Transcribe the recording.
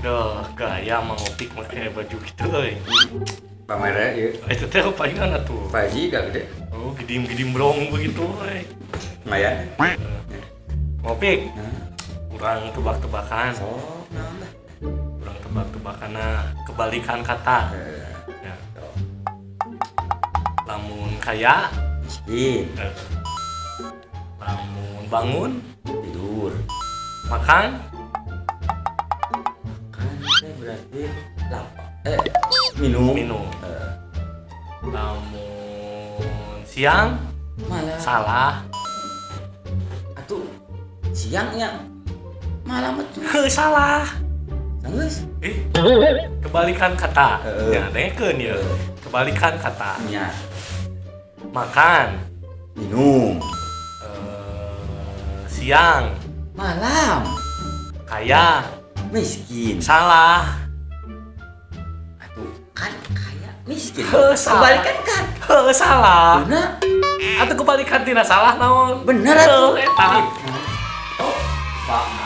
Duh, gaya Mang Opik make baju gitu euy. Pamer ieu. Itu teh palingan atuh. Pak Haji gak gede. Oh, gidim-gidim brong begitu euy. Lumayan. Mang Opik, Nah, kurang tebak-tebakan. sok naon lah. Kurang tebak-tebakan, nah, kebalikan kata. Ya. Lamun kaya, Miskin, lamun bangun, tidur. Makan, Kan teh berarti lapar. Minum. Minum. Lamun siang, Malam. Salah. Atuh siangnya malam atuh. Heuh, salah. Geus. Eh, kebalikan kata. Heeh. Ya, dengekeun ya. Kebalikan kata. Nya, Makan, minum. Siang, Malam. Kaya, Miskin. Salah. Atuh kan kaya miskin. Heuh, salah. Kebalikan kan. Heuh, salah. Bener. Atau kebalikan tina salah naon? Bener atuh. Heuh, eta. Oh, Pak.